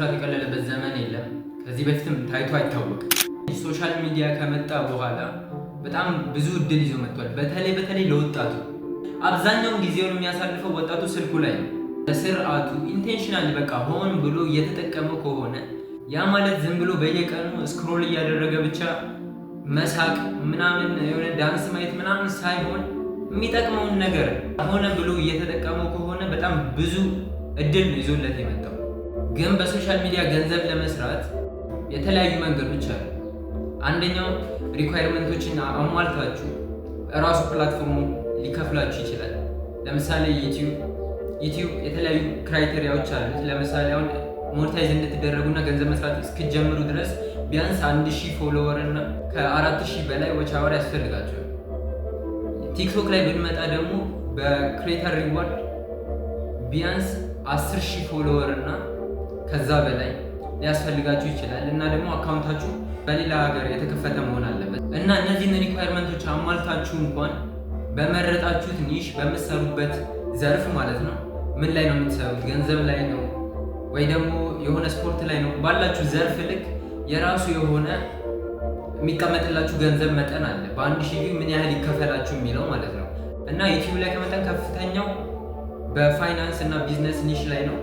መስራት የቀለለበት ዘመን የለም። ከዚህ በፊትም ታይቶ አይታወቅም። Social media ከመጣ በኋላ በጣም ብዙ እድል ይዞ መጥቷል። በተለይ በተለይ ለወጣቱ። አብዛኛውን ጊዜውን የሚያሳልፈው ወጣቱ ስልኩ ላይ ነው። በስርዓቱ intentional በቃ ሆን ብሎ እየተጠቀመው ከሆነ፣ ያ ማለት ዝም ብሎ በየቀኑ scroll እያደረገ ብቻ መሳቅ ምናምን፣ የሆነ ዳንስ ማየት ምናምን ሳይሆን የሚጠቅመውን ነገር ሆነ ብሎ እየተጠቀመው ከሆነ በጣም ብዙ እድል ነው ይዞለት የመጣው። ግን በ social media ገንዘብ ለመስራት የተለያዩ መንገዶች አሉ። አንደኛው requirement ኦችን አሟልታችሁ እራሱ platform ኡ ሊከፍላችሁ ይችላል። ለምሳሌ ዩቲዩብ የተለያዩ criteria ዎች አሉት። ለምሳሌ አሁን monetize እንድትደረጉና ገንዘብ መስራት እስክትጀምሩ ድረስ ቢያንስ 1000 follower እና ከ4000 በላይ watch hour ያስፈልጋቸዋል። ቲክቶክ ላይ ብንመጣ ደግሞ በ creator reward ቢያንስ 10,000 follower እና ከዛ በላይ ሊያስፈልጋችሁ ይችላል እና ደግሞ account ኣችሁ በሌላ ሀገር የተከፈተ መሆን አለበት። እና እነዚህን requirement ኦች አሟልታችሁ እንኳን በመረጣችሁት niche፣ በምትሰሩበት ዘርፍ ማለት ነው፣ ምን ላይ ነው የምትሰሩት? ገንዘብ ላይ ነው ወይ ደግሞ የሆነ ስፖርት ላይ ነው? ባላችሁ ዘርፍ ልክ የራሱ የሆነ የሚቀመጥላችሁ ገንዘብ መጠን አለ። በ1000 view ምን ያህል ይከፈላችሁ የሚለው ማለት ነው። እና ዩቲዩብ ላይ ከመጠን ከፍተኛው በፋይናንስ እና business niche ላይ ነው።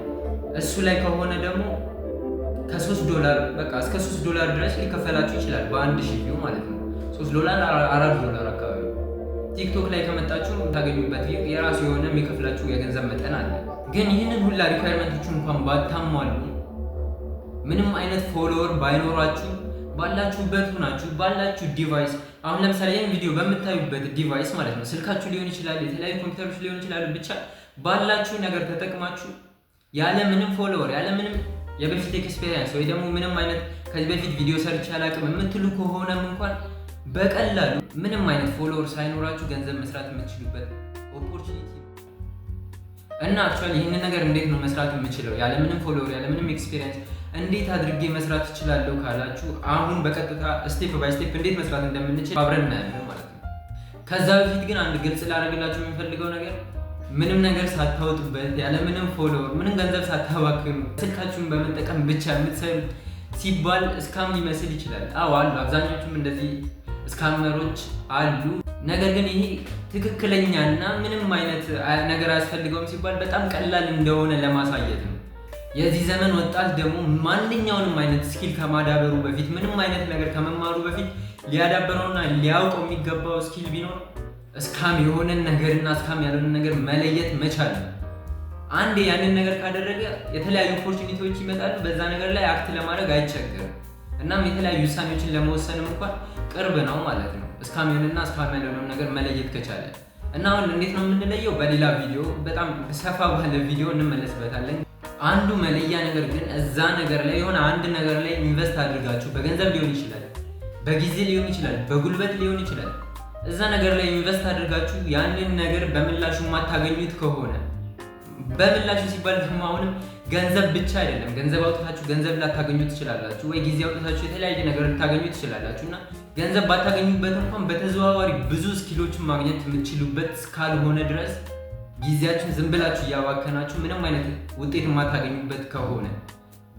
እሱ ላይ ከሆነ ደግሞ ከ3 ዶላር በቃ እስከ 3 ዶላር ድረስ ሊከፈላችሁ ይችላል በ1000 view ማለት ነው። 3 ዶላር፣ 4 ዶላር አካባቢ። ቲክቶክ ላይ ከመጣችሁ የምታገኙበት view የራሱ የሆነ የሚከፍላችሁ የገንዘብ መጠን አለ። ግን ይህንን ሁላ requirement ኦች እንኳን ባታሟሉ፣ ምንም አይነት follower ባይኖራችሁ፣ ባላችሁበት ሁናችሁ ባላችሁ device፣ አሁን ለምሳሌ ይህን ቪዲዮ በምታዩበት device ማለት ነው፣ ስልካችሁ ሊሆን ይችላል፣ የተለያዩ ኮምፒውተሮች ሊሆን ይችላሉ። ብቻ ባላችሁ ነገር ተጠቅማችሁ ያለ ምንም follower፣ ያለ ምንም የበፊት experience ወይ ደግሞ ምንም አይነት ከዚህ በፊት ቪዲዮ ሰርቼ አላውቅም የምትሉ ከሆነም እንኳን በቀላሉ ምንም አይነት follower ሳይኖራችሁ ገንዘብ መስራት የምትችሉበት opportunity ነው። እና actually ይህንን ነገር እንዴት ነው መስራት የምችለው፣ ያለምንም follower፣ ያለምንም experience እንዴት አድርጌ መስራት እችላለሁ ካላችሁ አሁን በቀጥታ step by step እንዴት መስራት እንደምንችል አብረን እናያለን ማለት ነው። ከዛ በፊት ግን አንድ ግልጽ ላደርግላችሁ የምፈልገው ነገር ምንም ነገር ሳታወጡበት፣ ያለምንም follower፣ ምንም ገንዘብ ሳታባክኑ ስልካችሁን በመጠቀም ብቻ የምትሰሩት ሲባል scam ሊመስል ይችላል። አዎ አሉ፣ አብዛኞቹም እንደዚህ scammer ኦች አሉ። ነገር ግን ይሄ ትክክለኛና ምንም አይነት ነገር አያስፈልገውም ሲባል በጣም ቀላል እንደሆነ ለማሳየት ነው። የዚህ ዘመን ወጣት ደግሞ ማንኛውንም አይነት skill ከማዳበሩ በፊት፣ ምንም አይነት ነገር ከመማሩ በፊት ሊያዳበረውና ሊያውቀው የሚገባው skill ቢኖር scam የሆነን ነገርና scam ያልሆነ ነገር መለየት መቻል ነው። አንድ ያንን ነገር ካደረገ የተለያዩ opportunity ዎች ይመጣሉ። በዛ ነገር ላይ act ለማድረግ አይቸገርም። እናም የተለያዩ ውሳኔዎችን ለመወሰንም እንኳን ቅርብ ነው ማለት ነው። Scam የሆነና scam ያልሆነውን ነገር መለየት ከቻለ። እና አሁን እንዴት ነው የምንለየው? በሌላ ቪዲዮ፣ በጣም ሰፋ ባለ ቪዲዮ እንመለስበታለን። አንዱ መለያ ነገር ግን እዛ ነገር ላይ፣ የሆነ አንድ ነገር ላይ invest አድርጋችሁ፣ በገንዘብ ሊሆን ይችላል፣ በጊዜ ሊሆን ይችላል፣ በጉልበት ሊሆን ይችላል። እዛ ነገር ላይ invest አድርጋችሁ ያንን ነገር በምላሹ የማታገኙት ከሆነ፣ በምላሹ ሲባል ደግሞ አሁንም ገንዘብ ብቻ አይደለም። ገንዘብ አውጥታችሁ ገንዘብ ላታገኙ ትችላላችሁ፣ ወይ ጊዜ አውጥታችሁ የተለያየ ነገር ልታገኙ ትችላላችሁ። እና ገንዘብ ባታገኙበት እንኳን በተዘዋዋሪ ብዙ skill ኦችን ማግኘት የምትችሉበት እስካልሆነ ድረስ፣ ጊዜያችሁን ዝም ብላችሁ እያባከናችሁ ምንም አይነት ውጤት የማታገኙበት ከሆነ፣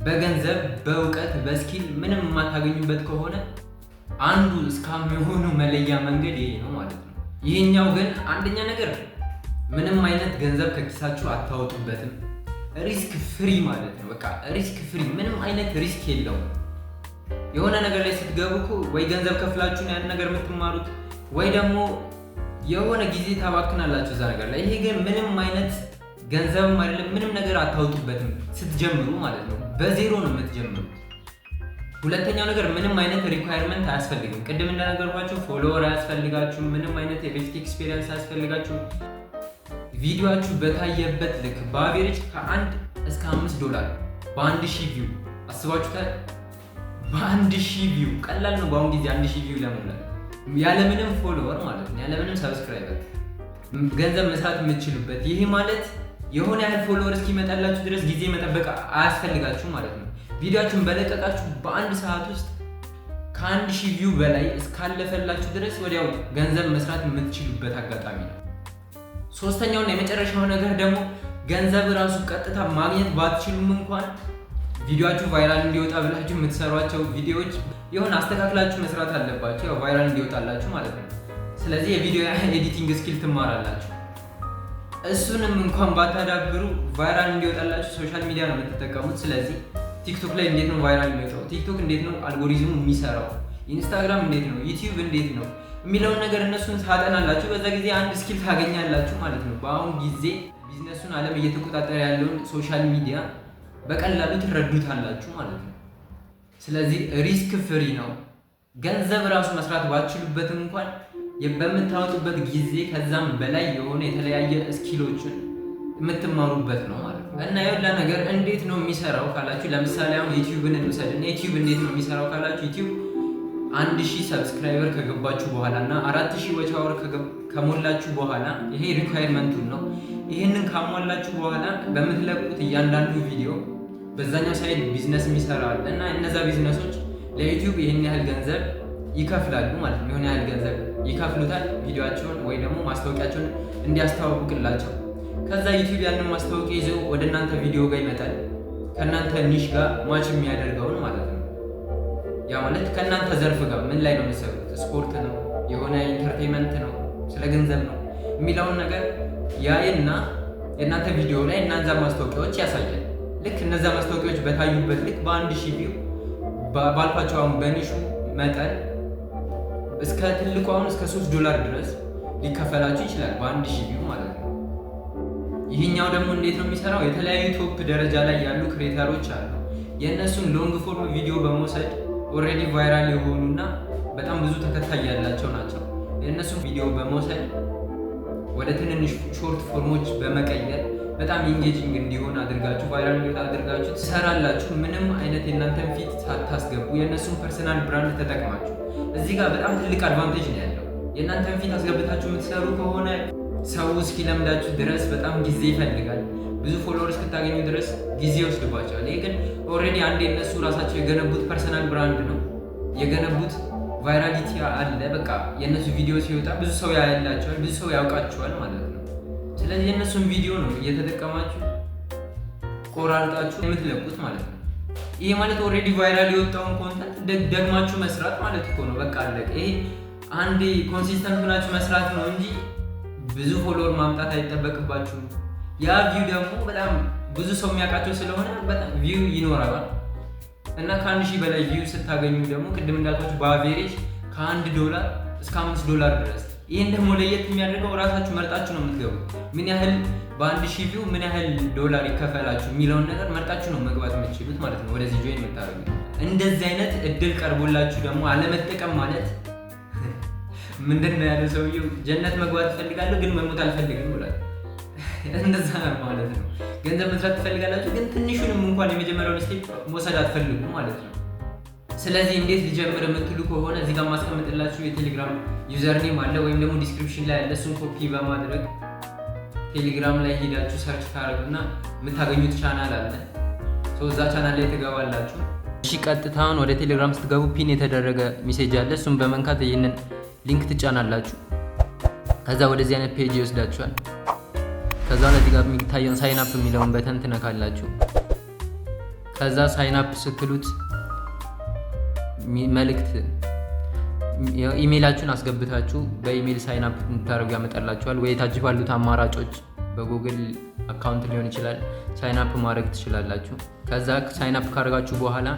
በገንዘብ፣ በእውቀት፣ በ skill ምንም የማታገኙበት ከሆነ አንዱ scam የሆኑ መለያ መንገድ ይሄ ነው ማለት ነው። ይሄኛው ግን አንደኛ ነገር ምንም አይነት ገንዘብ ከኪሳችሁ አታወጡበትም። Risk free ማለት ነው። በቃ risk free፣ ምንም አይነት risk የለውም። የሆነ ነገር ላይ ስትገቡ እኮ ወይ ገንዘብ ከፍላችሁ ነው ያን ነገር የምትማሩት ወይ ደግሞ የሆነ ጊዜ ታባክናላችሁ እዛ ነገር ላይ። ይሄ ግን ምንም አይነት ገንዘብም አይደለም፣ ምንም ነገር አታወጡበትም ስትጀምሩ ማለት ነው። በዜሮ ነው የምትጀምሩት። ሁለተኛው ነገር ምንም አይነት requirement አያስፈልግም። ቅድም እንደነገርኳችሁ follower አያስፈልጋችሁም። ምንም አይነት የበፊት experience አያስፈልጋችሁም። ቪዲዮአችሁ በታየበት ልክ በ average ከ1 እስከ 5 ዶላር በ1000 view። አስባችሁታል? በ1000 view ቀላል ነው። በአሁን ጊዜ 1000 view ለመሙላት ያለምንም follower ማለት ነው፣ ያለምንም subscriber ገንዘብ መስራት የምትችሉበት። ይሄ ማለት የሆነ ያህል follower እስኪመጣላችሁ ድረስ ጊዜ መጠበቅ አያስፈልጋችሁም ማለት ነው። ቪዲዮአችሁን በለቀቃችሁ በአንድ ሰዓት ውስጥ ከ1000 view በላይ እስካለፈላችሁ ድረስ ወዲያው ገንዘብ መስራት የምትችሉበት አጋጣሚ ነው። ሶስተኛውና የመጨረሻው ነገር ደግሞ ገንዘብ ራሱ ቀጥታ ማግኘት ባትችሉም እንኳን ቪዲዮአችሁ viral እንዲወጣ ብላችሁ የምትሰሯቸው ቪዲዮዎች የሆነ አስተካክላችሁ መስራት አለባችሁ፣ ያው viral እንዲወጣላችሁ ማለት ነው። ስለዚህ የቪዲዮ editing skill ትማራላችሁ። እሱንም እንኳን ባታዳብሩ viral እንዲወጣላችሁ social media ነው የምትጠቀሙት። ስለዚህ ቲክቶክ ላይ እንዴት ነው viral የሚወጣው፣ ቲክቶክ እንዴት ነው አልጎሪዝሙ የሚሰራው፣ ኢንስታግራም እንዴት ነው፣ ዩቲዩብ እንዴት ነው የሚለውን ነገር እነሱን ታጠናላችሁ። በዛ ጊዜ አንድ skill ታገኛላችሁ ማለት ነው። በአሁን ጊዜ ቢዝነሱን ዓለም እየተቆጣጠረ ያለውን social media በቀላሉ ትረዱታላችሁ ማለት ነው። ስለዚህ risk free ነው። ገንዘብ ራሱ መስራት ባትችሉበት እንኳን በምታወጡበት ጊዜ ከዛም በላይ የሆነ የተለያየ skill ኦችን የምትማሩበት ነው ማለት ነው። እና የሁላ ነገር እንዴት ነው የሚሰራው ካላችሁ፣ ለምሳሌ አሁን ዩቲዩብን እንውሰድ እና ዩቲዩብ እንዴት ነው የሚሰራው ካላችሁ፣ ዩቲዩብ 1000 subscriber ከገባችሁ በኋላ እና 4000 watch hour ከሞላችሁ በኋላ፣ ይሄ requirement ኡን ነው። ይህንን ካሟላችሁ በኋላ በምትለቁት እያንዳንዱ ቪዲዮ በዛኛው side ቢዝነስ የሚሰራ አለ እና እነዛ ቢዝነሶች ለዩቲዩብ ይህን ያህል ገንዘብ ይከፍላሉ ማለት ነው። የሆነ ያህል ገንዘብ ይከፍሉታል ቪዲዮአቸውን ወይ ደግሞ ማስታወቂያቸውን እንዲያስተዋውቅላቸው። ከዛ ዩቲዩብ ያንን ማስታወቂያ ይዘው ወደ እናንተ ቪዲዮ ጋር ይመጣል። ከእናንተ niche ጋር match የሚያደርገውን ማለት ነው። ያ ማለት ከእናንተ ዘርፍ ጋር ምን ላይ ነው የምትሰሩት? ስፖርት ነው፣ የሆነ entertainment ነው፣ ስለ ገንዘብ ነው የሚለውን ነገር ያይና የእናንተ ቪዲዮ ላይ እነዛ ማስታወቂያዎች ያሳያል። ልክ እነዛ ማስታወቂያዎች በታዩበት ልክ በ1000 view ባልኳቸው አሁን በ niche ኡ መጠን እስከ ትልቁ አሁን እስከ $3 ድረስ ሊከፈላችሁ ይችላል በ1000 view ማለት ነው። ይህኛው ደግሞ እንዴት ነው የሚሰራው? የተለያዩ top ደረጃ ላይ ያሉ creator ኦች አሉ። የእነሱን long form ቪዲዮ በመውሰድ already viral የሆኑና በጣም ብዙ ተከታይ ያላቸው ናቸው። የእነሱን ቪዲዮ በመውሰድ ወደ ትንንሽ short form ኦች በመቀየር በጣም engaging እንዲሆን አድርጋችሁ፣ viral እንዲወጣ አድርጋችሁ ትሰራላችሁ። ምንም አይነት የእናንተን ፊት ሳታስገቡ የእነሱን personal brand ተጠቅማችሁ። እዚህ ጋር በጣም ትልቅ advantage ነው ያለው። የእናንተን ፊት አስገብታችሁ የምትሰሩ ከሆነ ሰው እስኪለምዳችሁ ድረስ በጣም ጊዜ ይፈልጋል። ብዙ follower እስክታገኙ ድረስ ጊዜ ይወስድባችኋል። ይሄ ግን already አንዴ እነሱ ራሳቸው የገነቡት personal brand ነው፣ የገነቡት virality አለ። በቃ የእነሱ ቪዲዮ ሲወጣ ብዙ ሰው ያያላቸዋል፣ ብዙ ሰው ያውቃቸዋል ማለት ነው። ስለዚህ የእነሱን ቪዲዮ ነው እየተጠቀማችሁ ቆራርጣችሁ የምትለቁት ማለት ነው። ይሄ ማለት already viral የወጣውን content ደግማችሁ መስራት ማለት እኮ ነው። በቃ አለቀ። ይሄ አንዴ consistent ሆናችሁ መስራት ነው እንጂ ብዙ follower ማምጣት አይጠበቅባችሁም። ያ view ደግሞ በጣም ብዙ ሰው የሚያውቃቸው ስለሆነ በጣም view ይኖራል እና ከ1000 በላይ view ስታገኙ ደግሞ ቅድም እንዳልኳችሁ በ average ከ1 ዶላር እስከ 5 ዶላር ድረስ። ይህን ደግሞ ለየት የሚያደርገው ራሳችሁ መርጣችሁ ነው የምትገቡት። ምን ያህል በ1000 view ምን ያህል ዶላር ይከፈላችሁ የሚለውን ነገር መርጣችሁ ነው መግባት የምትችሉት ማለት ነው፣ ወደዚህ join የምታደርጉት። እንደዚህ አይነት እድል ቀርቦላችሁ ደግሞ አለመጠቀም ማለት ምንድን ነው ያለው ሰውየው? ጀነት መግባት እፈልጋለሁ ግን መሞት አልፈልግም ብሏል። እንደዛ ማለት ነው። ገንዘብ መስራት ትፈልጋላችሁ ግን ትንሹንም እንኳን የመጀመሪያውን step መውሰድ አትፈልጉም ማለት ነው። ስለዚህ እንዴት ልጀምር የምትሉ ከሆነ እዚህ ጋር ማስቀምጥላችሁ የቴሌግራም username አለ ወይም ደግሞ description ላይ ያለ፣ እሱን ኮፒ በማድረግ ቴሌግራም ላይ ሄዳችሁ search ታደርጉና የምታገኙት ቻናል አለ። እዛ ቻናል ላይ ትገባላችሁ። እሺ፣ ቀጥታውን ወደ ቴሌግራም ስትገቡ pin የተደረገ message አለ። እሱን በመንካት ይህንን link ትጫናላችሁ። ከዛ ወደዚህ አይነት page ይወስዳችኋል። ከዛ እዚህ ጋር የሚታየውን sign up የሚለውን button ትነካላችሁ። ከዛ sign up ስትሉት መልእክት ኢሜይላችሁን አስገብታችሁ በኢሜይል sign up እንድታደርጉ ያመጣላችኋል። ወይ ታች ባሉት አማራጮች በ Google account ሊሆን ይችላል sign up ማድረግ ትችላላችሁ። ከዛ sign up ካደረጋችሁ በኋላ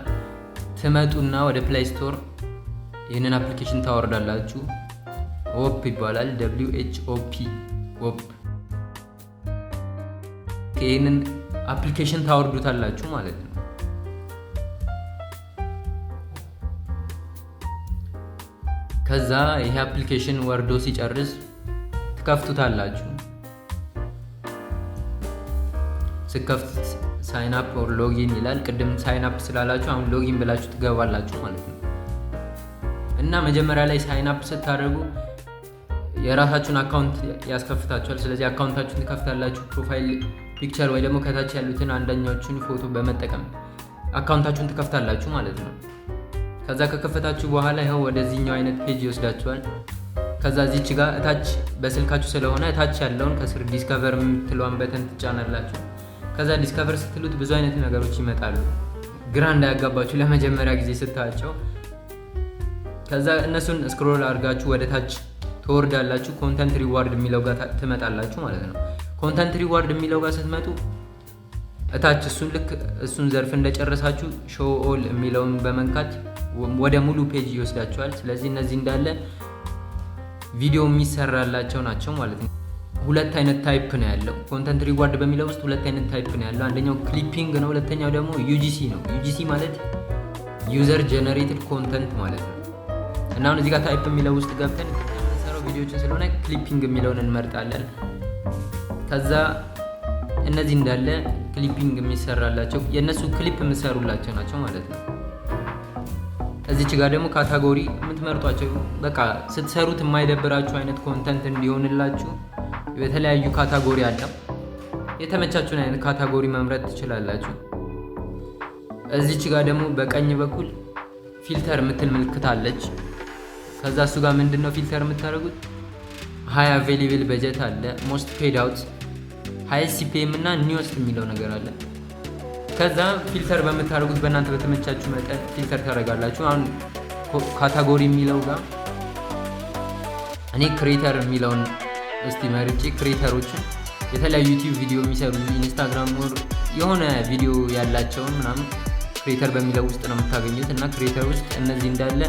ትመጡና ወደ Play Store ይህንን application ታወርዳላችሁ። Whop ይባላል። WHOP፣ Whop። ይህንን application ታወርዱታላችሁ ማለት ነው። ከዛ ይሄ application ወርዶ ሲጨርስ ትከፍቱታላችሁ። ስትከፍቱት sign up or login ይላል። ቅድም sign up ስላላችሁ አሁን login ብላችሁ ትገባላችሁ ማለት ነው። እና መጀመሪያ ላይ sign up ስታደርጉ የራሳችሁን account ያስከፍታችኋል። ስለዚህ account ኣችሁን ትከፍታላችሁ። Profile picture ወይ ደግሞ ከታች ያሉትን አንደኛዎቹን ፎቶ በመጠቀም account ኣችሁን ትከፍታላችሁ ማለት ነው። ከዛ ከከፈታችሁ በኋላ ይኸው ወደዚህኛው አይነት page ይወስዳችኋል። ከዛ እዚች ጋር እታች በስልካችሁ ስለሆነ እታች ያለውን ከስር discover የምትለዋን button ትጫናላችሁ። ከዛ discover ስትሉት ብዙ አይነት ነገሮች ይመጣሉ። ግራ እንዳያጋባችሁ ለመጀመሪያ ጊዜ ስታያቸው። ከዛ እነሱን scroll አድርጋችሁ ወደ ታች ትወርዳላችሁ። Content reward የሚለው ጋር ትመጣላችሁ ማለት ነው። Content reward የሚለው ጋር ስትመጡ እታች እሱን ልክ እሱን ዘርፍ እንደጨረሳችሁ show all የሚለውን በመንካት ወደ ሙሉ page ይወስዳችኋል። ስለዚህ እነዚህ እንዳለ ቪዲዮ የሚሰራላቸው ናቸው ማለት ነው። ሁለት አይነት type ነው ያለው። Content reward በሚለው ውስጥ ሁለት አይነት type ነው ያለው። አንደኛው clipping ነው፣ ሁለተኛው ደግሞ UGC ነው። UGC ማለት user generated content ማለት ነው። እና አሁን እዚህ ጋር type የሚለው ውስጥ ገብተን የምንሰራው ቪዲዮችን ስለሆነ clipping የሚለውን እንመርጣለን። ከዛ እነዚህ እንዳለ clipping የሚሰራላቸው የእነሱ ክሊፕ የምሰሩላቸው ናቸው ማለት ነው። እዚች ጋር ደግሞ category የምትመርጧቸው፣ በቃ ስትሰሩት የማይደብራችሁ አይነት content እንዲሆንላችሁ የተለያዩ category አለ። የተመቻችሁን አይነት category መምረጥ ትችላላችሁ። እዚች ጋር ደግሞ በቀኝ በኩል filter የምትል ምልክት አለች። ከዛ እሱ ጋር ምንድን ነው filter የምታደርጉት? High available budget አለ፣ most paid out፣ high CPM እና newest የሚለው ነገር አለ። ከዛ filter በምታደርጉት በእናንተ በተመቻችሁ መጠን filter ታደርጋላችሁ። አሁን category የሚለው ጋር እኔ creator የሚለውን እስቲ መርጬ creator ኦችን፣ የተለያዩ YouTube ቪዲዮ የሚሰሩ፣ Instagram or የሆነ ቪዲዮ ያላቸውን ምናምን creator በሚለው ውስጥ ነው የምታገኙት። እና creator ውስጥ እነዚህ እንዳለ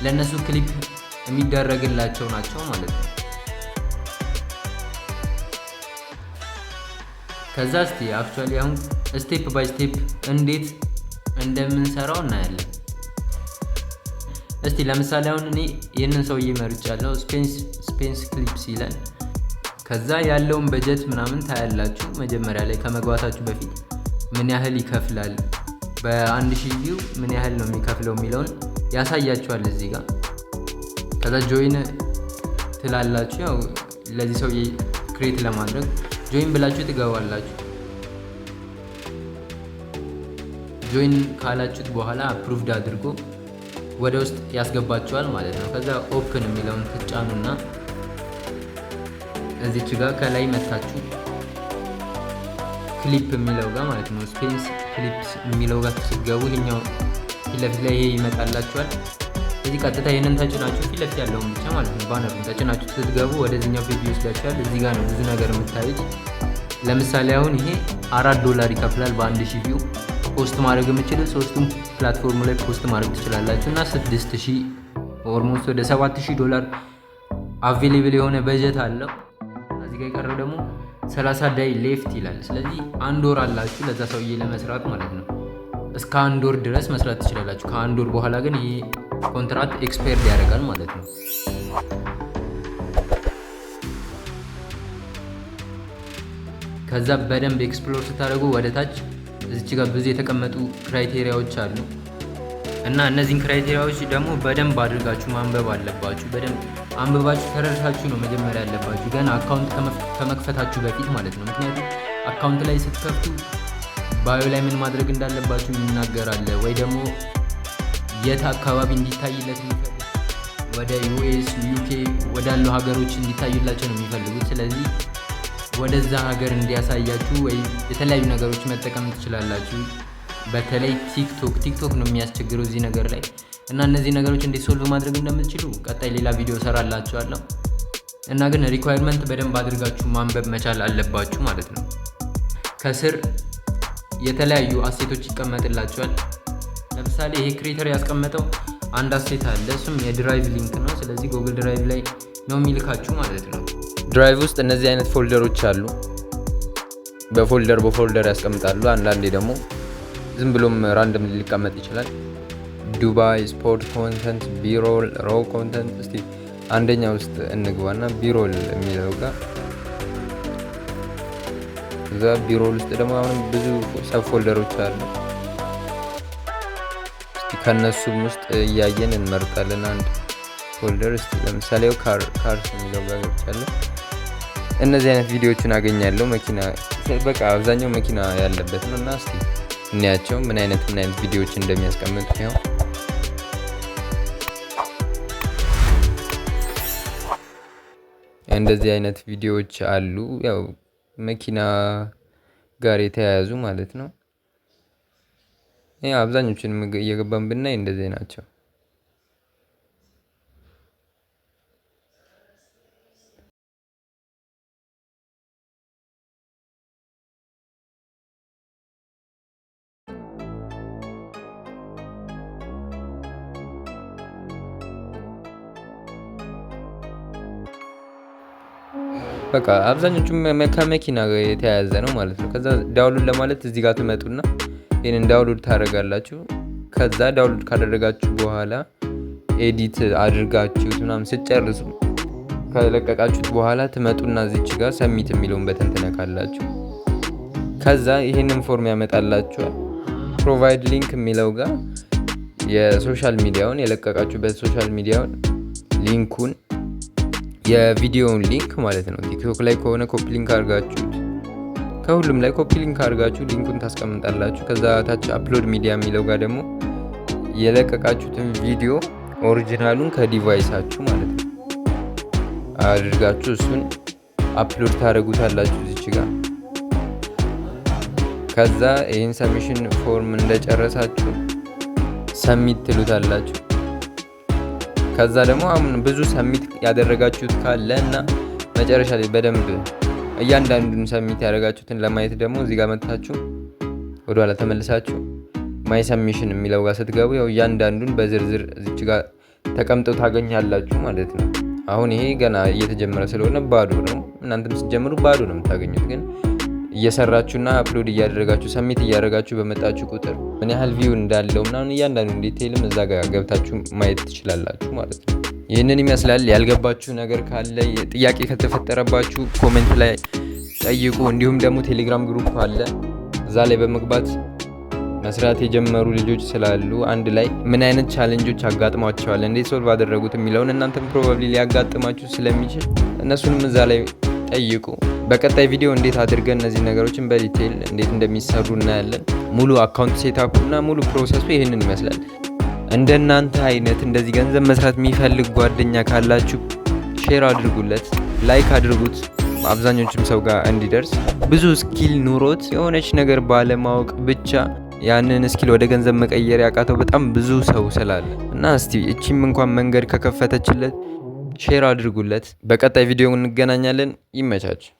ለእነሱ ክሊፕ የሚደረግላቸው ናቸው ማለት ነው። ከዛ እስቲ actually አሁን step by step እንዴት እንደምንሰራው እናያለን። እስቲ ለምሳሌ አሁን እኔ ይህንን ሰውዬ መርጫለሁ። Spence Clips ይላል። ከዛ ያለውን በጀት ምናምን ታያላችሁ። መጀመሪያ ላይ ከመግባታችሁ በፊት ምን ያህል ይከፍላል፣ በ1000 view ምን ያህል ነው የሚከፍለው የሚለውን ያሳያችኋል እዚህ ጋር። ከዛ join ትላላችሁ። ያው ለዚህ ሰውዬ create ለማድረግ join ብላችሁ ትገባላችሁ። Join ካላችሁት በኋላ approved አድርጎ ወደ ውስጥ ያስገባችኋል ማለት ነው። ከዛ open የሚለውን ትጫኑና እዚች ጋር ከላይ መታችሁ ክሊፕ የሚለው ጋር ማለት ነው፣ Spence Clips የሚለው ጋር ስትገቡ ይሄኛው ፊት ለፊት ላይ ይሄ ይመጣላችኋል። እዚህ ቀጥታ ይህንን ተጭናችሁ ፊት ለፊት ያለውን ብቻ ማለት ነው banner ኡን ተጭናችሁ ስትገቡ ወደዚህኛው page ይወስዳችኋል። እዚህ ጋር ነው ብዙ ነገር የምታዩት። ለምሳሌ አሁን ይሄ $4 ይከፍላል በ1000 view። Post ማድረግ የምችሉ ሶስቱም platform ላይ post ማድረግ ትችላላችሁ። እና 6000፣ almost ወደ 7000 ዶላር available የሆነ በጀት አለው። እዚህ ጋር የቀረው ደግሞ 30 day left ይላል። ስለዚህ አንድ ወር አላችሁ ለዛ ሰውዬ ለመስራት ማለት ነው። እስከ አንድ ወር ድረስ መስራት ትችላላችሁ። ከአንድ ወር በኋላ ግን ይሄ ኮንትራት expired ያደርጋል ማለት ነው። ከዛ በደንብ explore ስታደርጉ ወደ ታች እዚች ጋር ብዙ የተቀመጡ criteria ዎች አሉ። እና እነዚህን criteria ዎች ደግሞ በደንብ አድርጋችሁ ማንበብ አለባችሁ። በደንብ አንብባችሁ ተረድታችሁ ነው መጀመሪያ ያለባችሁ ገና account ከመክፈታችሁ በፊት ማለት ነው። ምክንያቱም account ላይ ስትከፍቱ bio ላይ ምን ማድረግ እንዳለባችሁ ይናገራል፣ ወይ ደግሞ የት አካባቢ እንዲታይለት የሚፈልግ፣ ወደ US፣ UK ወዳሉ ሀገሮች እንዲታዩላቸው ነው የሚፈልጉት። ስለዚህ ወደዛ ሀገር እንዲያሳያችሁ ወይ የተለያዩ ነገሮች መጠቀም ትችላላችሁ። በተለይ ቲክቶክ፣ ቲክቶክ ነው የሚያስቸግረው እዚህ ነገር ላይ። እና እነዚህ ነገሮች እንዴት solve ማድረግ እንደምትችሉ ቀጣይ ሌላ ቪዲዮ ሰራላችኋለሁ። እና ግን requirement በደንብ አድርጋችሁ ማንበብ መቻል አለባችሁ ማለት ነው። ከስር የተለያዩ asset ኦች ይቀመጥላችኋል። ለምሳሌ ይሄ creator ያስቀመጠው አንድ asset አለ። እሱም የ Drive link ነው። ስለዚህ Google Drive ላይ ነው የሚልካችሁ ማለት ነው። Drive ውስጥ እነዚህ አይነት folder ኦች አሉ። በ folder በ folder ያስቀምጣሉ። አንዳንዴ ደግሞ ዝም ብሎም random ሊቀመጥ ይችላል። ዱባይ፣ sport content፣ B-roll፣ raw content። እስቲ አንደኛ ውስጥ እንግባና B-roll የሚለው ጋር፣ እዛ B-roll ውስጥ ደግሞ አሁንም ብዙ sub folder ኦች አሉ። እስቲ ከነሱም ውስጥ እያየን እንመርጣለን አንድ folder። እስቲ ለምሳሌ cars የሚለው ጋር ገብቻለሁ። እነዚህ አይነት ቪዲዮዎችን አገኛለሁ። መኪና፣ በቃ አብዛኛው መኪና ያለበት ነው። እና እስቲ እንያቸው ምን አይነት ምን አይነት ቪዲዮዎች እንደሚያስቀምጡ። ያው እንደዚህ አይነት ቪዲዮዎች አሉ። ያው መኪና ጋር የተያያዙ ማለት ነው። አብዛኞቹን እየገባን ብናይ እንደዚህ ናቸው። በቃ አብዛኞቹ ከመኪና ጋር የተያያዘ ነው ማለት ነው። ከዛ download ለማለት እዚህ ጋር ትመጡና ይህንን download ታደርጋላችሁ። ከዛ download ካደረጋችሁ በኋላ edit አድርጋችሁት ምናምን ስትጨርሱ ከለቀቃችሁት በኋላ ትመጡና እዚች ጋር submit የሚለውን button ትነካላችሁ። ከዛ ይህንን form ያመጣላችኋል። Provide link የሚለው ጋር የ social media ውን የለቀቃችሁበት social media ውን link ኡን፣ የቪዲዮውን link ማለት ነው። ቲክቶክ ላይ ከሆነ copy link አድርጋችሁት፣ ከሁሉም ላይ copy link አድርጋችሁ link ኡን ታስቀምጣላችሁ። ከዛ ታች upload media የሚለው ጋር ደግሞ የለቀቃችሁትን ቪዲዮ original ኡን ከ device ኣችሁ ማለት ነው አድርጋችሁ እሱን upload ታደርጉታላችሁ እዚች ጋር። ከዛ ይህን submission form እንደጨረሳችሁ submit ትሉታላችሁ። ከዛ ደግሞ አሁን ብዙ submit ያደረጋችሁት ካለ እና መጨረሻ ላይ በደንብ እያንዳንዱን submit ያደረጋችሁትን ለማየት ደግሞ እዚህ ጋር መጥታችሁ ወደኋላ ተመልሳችሁ my submission የሚለው ጋር ስትገቡ ያው እያንዳንዱን በዝርዝር እዚች ጋር ተቀምጠው ታገኛላችሁ ማለት ነው። አሁን ይሄ ገና እየተጀመረ ስለሆነ ባዶ ነው። እናንተም ስትጀምሩ ባዶ ነው የምታገኙት። ግን እየሰራችሁና upload እያደረጋችሁ submit እያደረጋችሁ በመጣችሁ ቁጥር ምን ያህል view እንዳለው ምናምን እያንዳንዱ detail ም እዛ ጋር ገብታችሁ ማየት ትችላላችሁ ማለት ነው። ይህንን ይመስላል። ያልገባችሁ ነገር ካለ፣ ጥያቄ ከተፈጠረባችሁ comment ላይ ጠይቁ። እንዲሁም ደግሞ ቴሌግራም group አለ። እዛ ላይ በመግባት መስራት የጀመሩ ልጆች ስላሉ አንድ ላይ ምን አይነት challenge ኦች አጋጥሟቸዋል፣ እንዴት solve አደረጉት የሚለውን እናንተም probably ሊያጋጥማችሁ ስለሚችል እነሱንም እዛ ላይ ጠይቁ። በቀጣይ ቪዲዮ እንዴት አድርገን እነዚህ ነገሮችን በ detail እንዴት እንደሚሰሩ እናያለን። ሙሉ account setup ኡ እና ሙሉ process ኡ ይህንን ይመስላል። እንደናንተ አይነት እንደዚህ ገንዘብ መስራት የሚፈልግ ጓደኛ ካላችሁ share አድርጉለት፣ like አድርጉት፣ አብዛኞቹም ሰው ጋር እንዲደርስ። ብዙ skill ኑሮት የሆነች ነገር ባለማወቅ ብቻ ያንን skill ወደ ገንዘብ መቀየር ያቃተው በጣም ብዙ ሰው ስላለ እና እስቲ እቺም እንኳን መንገድ ከከፈተችለት share አድርጉለት። በቀጣይ ቪዲዮ እንገናኛለን። ይመቻችሁ።